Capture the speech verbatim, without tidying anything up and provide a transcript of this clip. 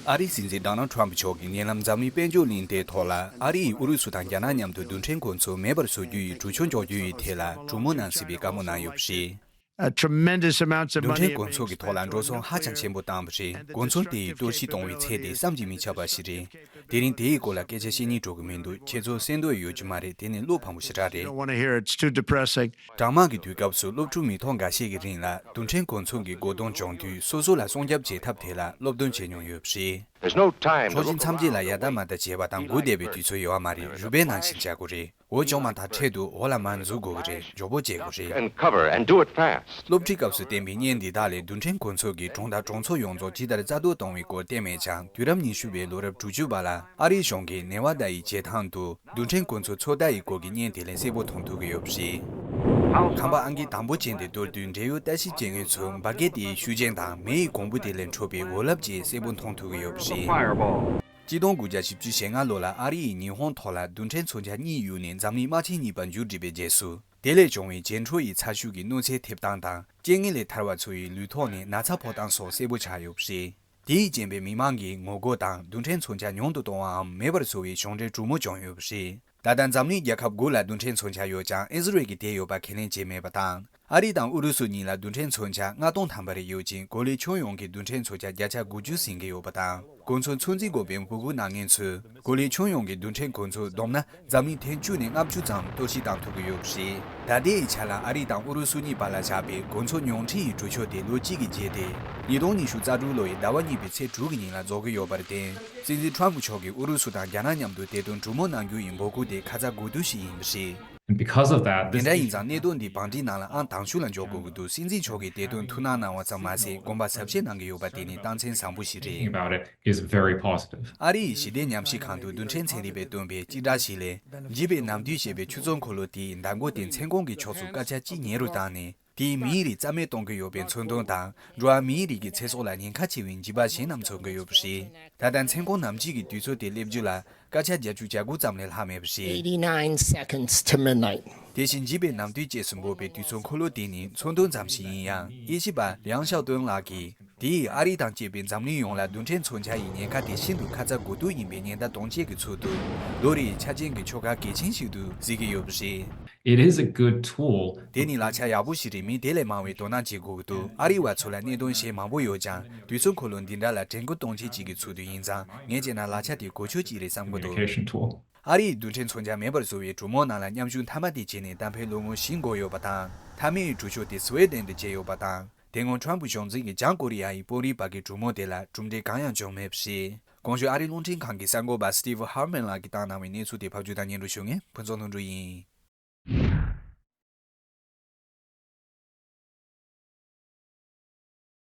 ཨ་རིའི་སྲིད་འཛིན་ཌོ་ནལ་ཊམ་མཆོག་གིས་ཉེ་ལམ་འཛམ་གླིང་དཔལ་འབྱོར་གླེང་སྟེགས་ཐོག་ལ་ཨ་རིས་ཨུ་རུ་སུ་དང་རྒྱ་ནག་མཉམ་དུ་རྡུལ་ཕྲན་གོ་མཚོན་མེད་པར་བཟོ་རྒྱུ་ཡི་གྲོས་ཆོད་འཇོག་རྒྱུ་ཡི་ཐད་ལ་གྲོས་མོལ་གནང་སྲིད་པའི་བཀའ་མོལ་གནང་ཡོད་པ་རེད། A tremendous amounts of རྡུལ་money ཕྲན་གོ་མཚོན་གྱི་ཐོག་ལ་འགྲོ་སོང་ཧ་ཅང་ཆེན་པོ་བཏང་བ་རེད། གོ་མཚོན་དེ་ཡིས་གཏོར་བཤིག་གཏོང་བའི་ཚད་དེ་བསམ་གྱིས་མི་ཁྱབ་པ་ཞིག་རེད། དེ་རིང་དེའི་སྐོར་ལ་སྐད་ཆ་བཤད་སྙིང་བྲོ་གི་མི་འདུག་ཁྱེད་ཚོ་གསན་འདོད་ཡོད་ཀྱི་མ་རེད། དེ་ནི་བློ་ཕམ་པོ་ཞེ་དྲག་རེད། Don't want to hear it. It's too depressing. གྲང་དམག་གི་དུས་སྐབས་སུ་སློབ་ཕྲུག་མི་ཐོག་འགའ་ཤས་ཀྱིས་རིང་ལ་རྡུལ་ཕྲན་གོ་མཚོན་གྱི་གོ་སྟོན་སྦྱོང་དུས་སོ་སོ་ལ་སྲུང་སྐྱོབ་བྱེད་ཐབས་དེ་ལ་སློབ་སྟོན་བྱེད་མྱོང་ཡོད་པ་རེད། There's no time to ཕྱོགས་ཞེན་look མཚམས་བཅད་ལ་ཡར་ལྟ་མར་ལྟ་བྱེད་པ་དང་སྒུག་བསྡད་པའི་དུས་ཚོད་ཡོད་པ་མ་རེད། རུས་སྦལ་ནང་བཞིན་བྱ་དགོས་རེད། འོ་ཅོག་མ་ཐག་འཕྲད་དུས་འོག་ལ་མར་འཛུལ་དགོས་ཀྱི་རེད། མགྱོགས་པོ་བྱེད་དགོས་རེད། and cover and do it fast. སློབ་ཁྲིད་སྐབས་སུ་བསྟན་པའི་བརྙན་འདི་དག་ལས་རྡུལ་ཕྲན་གོ་མཚོན་གྱིས་གྲོང་རྡལ་གྲོང་ཚོ་ཡོངས་རྫོགས་ཇི་ལྟར་རྩ་གཏོར་བཏང་བའི་སྐོར་བསྟན་མེད་ཀྱང་། དུས་རབས་ཉི་ཤུ་པའི་ལོ་རབས་དྲུག་ཅུ་པ་ལ་ཨ་རིའི་གཞུང་གིས་ནེ་ཝ་དཱ་ཡི་བྱེ་ཐང་དུ་རྡུལ་ཕྲན་གོ་མཚོན་ཚོད་ལྟ་ཡི་སྐོར་གྱི་བརྙན་དེ་ལས་གསལ་པོ་མཐོང་ཐུབ་ཀྱི་ཡོད་པ་རེད། ཁང་པ་ཨང་ཀི་དང་པོ་ཅན་དེ་གཏོར་དུས་འབྲེལ་ཡོད་ལྟ་ཞིབ་བྱེད་མཁན་ཚོས་འབར་གས་དེའི་ཤུགས་རྐྱེན་དང་མེ་ཡི་གོང་བུ་དེ་ལས་འཕྲོ་བའི་འོད་རླབས་བཅས་གསལ་པོ་མཐོང་ཐུབ་ཀྱི་ཡོད་པ་རེད། Fireball. གཅིག་སྟོང་དགུ་བརྒྱ་བཞི་བཅུ་ཞེ་ལྔ་ལོ་ལ་ཨ་རི་ཡིས་ཉི་ཧོང་ཐོག་ལ་རྡུལ་ཕྲན་མཚོན་ཆ་གཉིས་གཡུགས་ནས་འཛམ་གླིང་དམག་ཆེན་གཉིས་པ་མཇུག་བསྒྲིལ་བའི་རྗེས་སུ། དེ་ལས་བྱུང་བའི་ཇེན་ཁྲོ་ཡི་ཚ་ཤུགས་ཀྱིས་གནོད་འཚེ་ཐེབས་སྟངས་དང་། རྐྱེན་ངན་ལས་ཐར་བ་ཚོ་ཡི་ལུས་ཐོག་ནས་ན་ཚ་ཕོག་སྟངས་སོགས་གསལ་པོ་ཆགས་ཡོད་པ་རེད། དེའི་རྐྱེན་པས་མི་མང་གིས་ངོ་རྒོལ་དང་རྡུལ་ཕྲན་མཚོན་ཆ་ཉུང་དུ་གཏོང་བའམ་མེད་པར་བཟོ་བའི་གཞུང་འབྲེལ་གྲོས་མོལ་བྱུང་ཡོད་པ་རེད། ད་ལྟ་འཛམ་གླིང་རྒྱལ་ཁབ་དགུ་ལ་རྡུལ་ཕྲན་མཚོན་ཆ་ཡོད་ཀྱང་ཨི་ཟི་རལ་གྱི་དེ་ཡོད་པ་ཁས་ལེན་བྱས་མེད་པ་དང་། ཨ་རི་དང་ཨུ་རུ་སུ་གཉིས་ལ་རྡུལ་ཕྲན་མཚོན་ཆ་ལྔ་སྟོང་ཐམ་པ་རེ་ཡོད་ཅིང་། གོ་ལའི་ཁྱོན་ཡོངས་ཀྱི་རྡུལ་ཕྲན་མཚོན་ཆ་བརྒྱ་ཆ་དགུ་བཅུ་ཟིན་གྱི་ཡོད་པ་དང་། གོ་མཚོན་ཚོད་འཛིན་དགོས་པའི་འབོད་སྐུལ་གནང་མཁན་ཚོས། གོ་ལའི་ཁྱོན་ཡོངས་ཀྱི་རྡུལ་ཕྲན་གོ་མཚོན་བསྡོམས་ན་འཛམ་གླིང་ཐེངས་བཅུ་ནས་ལྔ་བཅུ་ཙམ་གཏོར་བཤིག་བཏང་ཐུབ་ཀྱི་ཡོད་པ་རེད། ད་ལྟའི་ཆ་ལ་ཨ་རི་དང་ཨུ་རུ་སུ་གཉིས་བར་ལ་བཞག་པའི་གོ་མཚོན་ཉུང་འཕྲི་ཡི་གྲོས་ཆོད་དེ་ལོ་གཅིག་གི་རྗེས་ཏེ། ཉིས་སྟོང་ཉི་ཤུ་རྩ་དྲུག་ལོ་ཡི་ཟླ་བ་གཉིས་པའི་ཚེས་དྲུག་གི་ཉིན་ལ་རྫོགས་ཀྱི་ཡོད་པར་བརྟེན། སྲིད་འཛིན་ཊམ་མཆོག་གིས་ཨུ་རུ་སུ་དང་རྒྱ་ནག་མཉམ་དུ་དེ་དོན་གྲོས་མོལ་གནང་རྒྱུ་ཡི་འབོད་སྐུལ་དེ་ཁ་ཚ་དགོས་གཏུགས་ཤིག་ཡིན་པ་རེད། And because of that, དེ་this འདྲ་ཡིན་issue ཙང་གནད་དོན་འདི་བང་སྒྲིག་ནང་ལ་ཨང་དང་ཤོས་ལ་འཇོག་དགོས་ཀྱི་འདུག་སྲིད་འཛིན་མཆོག་གིས་དེ་དོན་ཐུགས་སྣང་གནང་བ་ཙམ་མ་ཟད་དགོངས་པ་ཟབ་རྒྱས་གནང་གི་ཡོད་པ་དེ་ནི་རྟགས་མཚན་བཟང་པོ་ཞིག་རེད། about it is very positive. ཨ་རི་ཡི་ཞི་བདེ་ཉམས་ཞིབ་ཁང་དུ་རྡུལ་ཕྲན་ཚན་རིག་པས་བཏོན་པའི་སྤྱི་བསྒྲགས་ཤིག་ལས། འཇིགས་པའི་ནམ་དུས་ཞེས་པའི་ཆུ་ཚོད་འཁོར་ལོ་དེའི་མདའ་མགོ་དེ་མཚན་གུང་གི་ཕྱོགས་སུ་སྐར་ཆ་གཅིག་ཉེ་རུ་བཏང་ནས། དེས་མིའི་རིགས་རྩ་མེད་གཏོང་གི་ཡོད་པའི་མཚོན་དོན་དང་། འགྲོ་བ་མིའི་རིགས་ཀྱི་ཚེ་སྲོག་ལ་ཉེན་ཁ་ཆེ་བའི་འཇིགས་པ་གཞན་རྣམས་མཚོན་གྱི་ཡོད་པ་རེད། ད་ལྟ་མཚན་གུང་ནམ་དུས་ཀྱི་དུས་ཚོད་དེ་སླེབས་རྒྱུ་ལ་སྐར་ཆ་བརྒྱད་ཅུ་གྱ་དགུ་ཙམ་ལས་ལྷག་མེད་པ་རེད། eighty-nine seconds to midnight. དེ་བཞིན་འཇིགས་པའི་ནམ་དུས་ཅེས་སུ་འབོད་པའི་དུས་ཚོད་འཁོར་ལོ་དེ་ནི་མཚོན་དོན་ཙམ་ཞིག་ཡིན་ཡང་། དབྱེ་ཞིབ་པ་ལིའང་ཞའོ་ཏུན་ལགས་ཀྱིས། དེས་ཨ་རི་དང་བཅས་པའི་འཛམ་གླིང་ཡོངས་ལ་རྡུལ་ཕྲན་མཚོན་ཆ་ཡི་ཉེན་ཁ་དེ་ཤིན་ཏུ་ཁ་ཚ་དགོས་གཏུགས་ཡིན་པའི་ཉེན་བརྡ་གཏོང་བྱེད་ཀྱི་ཚུལ་དུ། ལོ་རེའི་ཆ་རྐྱེན་གྱི་ཆོ་ག་གལ་ཆེན་ཞིག་ཏུ་གཟིགས་ཀྱི་ཡོད་པ་རེད། It is a good tool. དེ་ནི་ལག་ཆ་ཡག་པོ་ཞིག་རེད། མི་དེ་ལས་མང་བའི་དོ་སྣང་བྱེད་དགོས་ཀྱི་འདུག་ཨ་རི་བ་ཚོ་ལ་གནད་དོན་གཞན་མང་པོ་ཡོད་ཀྱང་། དུས་ཚོད་འཁོར་ལོ་འདི་འདྲ་ལ་དྲན་སྐུལ་གཏོང་བྱེད་ཅིག་གི་ཚུལ་དུ་ཡིན་ཙང་། ངས་བྱས་ན་ལག་ཆ་དེ་གོ་ཆོད་ཅིག་རེད་བསམ་གྱི་འདུག Communication tool. ཨ་རིའི་རྡུལ་ཕྲན་མཚོན་ཆ་མེད་པར་བཟོ་བའི་གྲོས་མོལ་ནང་ལ་མཉམ་ཞུགས་མཐའ་མ་དེ་བྱས་ནས་གཏམ་ཕན་ལོ་ངོ་བཞི་འགོར་ཡོད་པ་དང་། མཐའ་མའི་གྲོས་ཆོད་དེ་སི་ཝེ་ཌེན་དུ་བྱས་ཡོད་པ་དང་། དེ་སྔོན་ཊམ་ཕུ་གཞུང་འཛིན་གྱིས་བྱང་ཀོ་རི་ཡ་ཡི་དཔོན་རིགས་བར་གྱི་གྲོས་མོལ་དེ་ལ་གྲུབ་འབྲས་གང་ཡང་བྱུང་མེད་པ་རེད། གོང་ཞུས་ཨ་རིའི་རླུང་འཕྲིན་ཁང་གི་གསར་འགོད་པ་སི་ཊི་ཝི་ཧར་མན་ལགས་ཀྱིས་བཏང་གནང་བའི་གནས་ཚུལ་དེ་ཕབ་སྒྱུར་དང་སྙན་སྒྲོན་ཞུ་མཁན་ཕུན་ཚོགས་ལྷུན་གྲུབ་ཡིན།